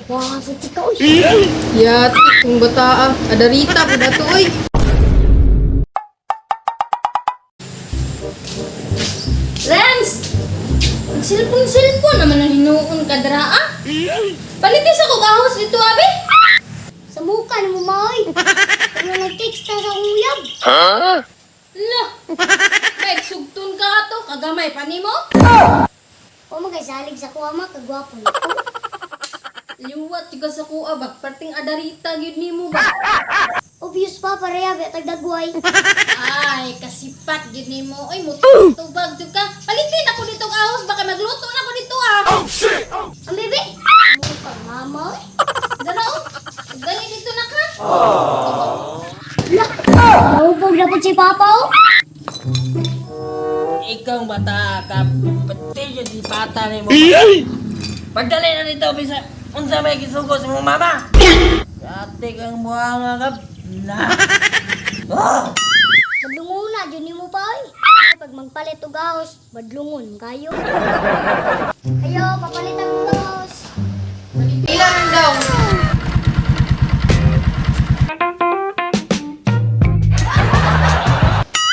Wah, sa chika oy. Yati kung bata ah. Adarita pud ato oy. Renz! Silpon-silpon naman ang hinuon ka dra ah. Palitis ako gahos dito abi. Sa muka ni mo maoy. Ano nag-text na sa akong uyab? La. Kahit sugtun ka ato kagamay pa nimo. O magay salig sa kuha ma kagwapo na ko. Liwat juga sa kuha ba parting adarita gyud nimo ba. Obvious pa pareha ba tagdagway. Ay, kasipat gyud nimo. Oy, mutubag jud ka. Palitin ako dito ahos baka magluto na ako dito ah. Ang bebe. Muka mama oy. Dara oh. Dali dito na ka. Nahubog na po si Papa oh. Ikaw bata ka, pati yun si pata ni mo. Pagdali na dito, bisa, unsa may gisugo sa mong mama. Dati kang buhanga ka, na. Ah! Madlungon na jud nimo pa oy. Pag magpalit og gaos, madlungon kayo. Ayo, papalit ang gaos. Pila man daw.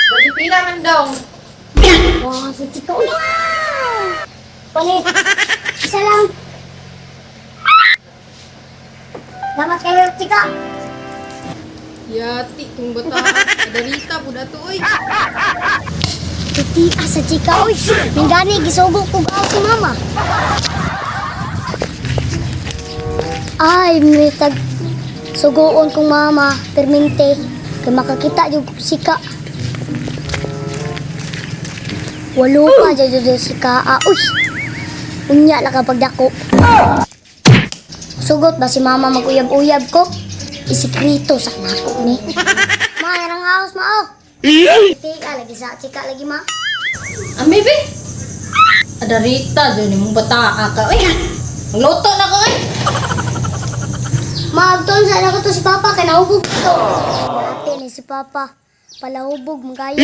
Dali pila man daw. Wah, sa chika oy. Palit. Isa lang. Salamat kayo, chika. Yati kung bata ah. Adarita pud ato oy. Titi sa chika oy. Mingani gisugo ko gaos si mama. Ay, may tag sugoon kong mama, permente kay makakita jud ko sika. Walo pa jud jud sika. Ah, uy. Unya la kapag dako. Sugot ba si mama maguyab-uyab ko? Isikrito sa nako ni. Ma, narang ahos ma oh. Tika lagi sa chika lagi ma. Ang bebe. Adarita jud nimong bata ka. Oy, magluto na ko oy. Maagton sa ko to si Papa kay nahubog to. Dati ni si Papa palahubog man kayo.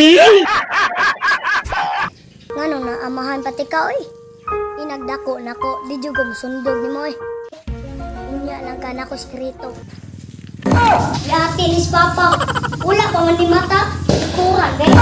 Ngano na amahan pati ka oy. Inagdako nako di jud ko musundog nimo oy. Unya lang ka nako sikrito. Yati ni si Papa. Wala pa man ni mata. Kuran gay.